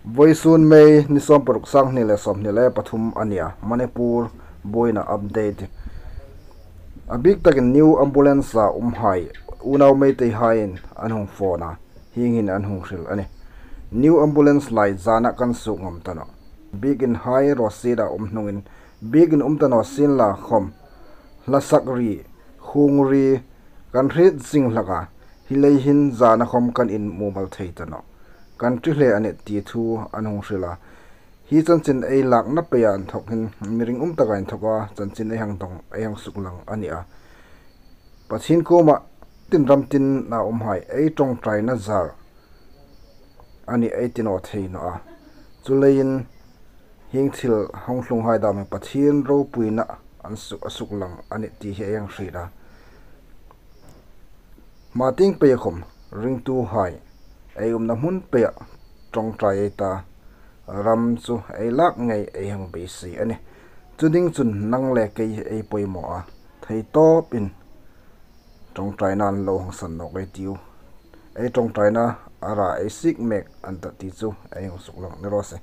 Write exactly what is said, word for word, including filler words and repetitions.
Vawisun May ni sawm paruk, sang hni le sawmhni le pathum a nia. Manipur buoina update. A bik takin new ambulance-a umhai unau Meiteihaiin an hung phone a, hieng hin an hung hril a nih. New ambulance lai zana kan suok ngam ta nawh. Bikin hai raw sira um hnungin, bikin um ta naw sienla khawm, hlasak ri, khung ri, kan hriet zing hlak a, hi lei hin zana khawm kan inmumal thei ta nawh. Kan ṭi hle a nih ti thu an hung hril a. Hi chanchin ei lakna peia inthawk hin mi ringum taka inthawka chanchin ei hang dawng, ei hang suklang a ni a. Pathien kuoma tin ram tina umhai ei ṭawngṭaina zar a nih ei ti naw thei nawh a. Chuleiin hieng thil hung tlunghai dam hi Pathien ropuina an suk, a suklang a nih ti hi ei hang hriet a. Hma tieng peia khawm ringtuhai ei umna hmun peia ṭawngṭai ei ta, ram chu ei lak ngei ei hang beisei a nih. Chu ding chun nang le kei ei poimaw a, thei tawpin ṭawngṭaina an lo hang san nawk ei tiu. Ei ṭawngṭaina a ra ei siek mek an ta ti chu ei hang suklang ni raw se.